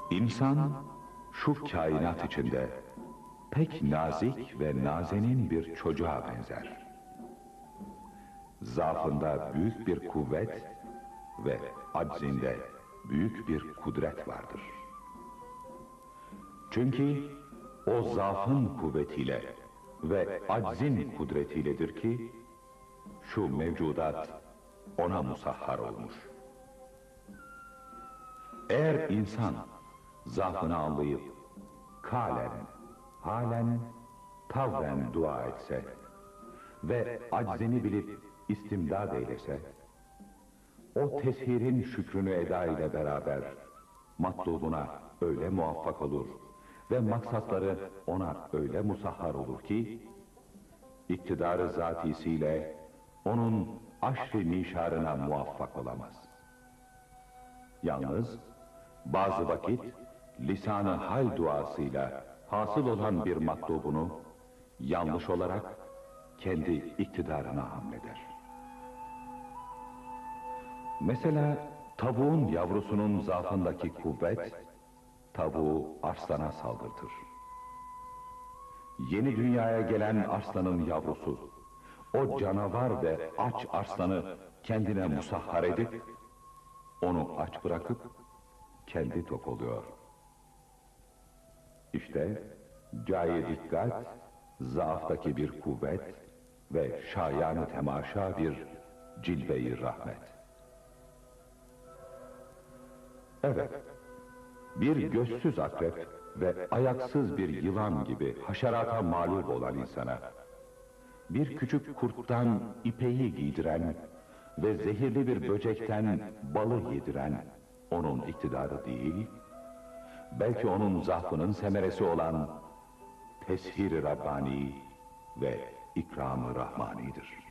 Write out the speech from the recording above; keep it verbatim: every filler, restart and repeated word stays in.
İnsan şu kainat içinde pek nazik ve nazenin bir çocuğa benzer. Zaafında büyük bir kuvvet ve aczinde büyük bir kudret vardır. Çünkü o zaafın kuvvetiyle ve aczin kudretiyledir ki, şu mevcudat ona musahhar olmuş. Eğer insan zaafını anlayıp, kalen, halen, tavren dua etse ve aczini bilip istimdad eylese, o teshirin şükrünü eda ile beraber matlubuna öyle muvaffak olur ve maksatları ona öyle musahhar olur ki, iktidarı zatisiyle onun aşr-ı nişarına muvaffak olamaz. Yalnız bazı vakit lisan-ı hal duasıyla hasıl olan bir matlubunu yanlış olarak kendi iktidarına hamleder. Mesela tavuğun yavrusunun zaafındaki kuvvet tavuğu arslana saldırtır. Yeni dünyaya gelen arslanın yavrusu o canavar ve aç arslanı kendine musahhar edip, onu aç bırakıp kendi tok oluyor. İşte cayı dikkat, zaaftaki bir kuvvet ve şayanı temaşa bir cilve-i rahmet. Evet, bir gözsüz akrep ve ayaksız bir yılan gibi haşerata mağlup olan insana, bir küçük kurttan ipeği giydiren ve zehirli bir böcekten balı yediren onun iktidarı değil, belki onun zaafının semeresi olan teshir-i Rabbani ve ikram-ı Rahmani'dir.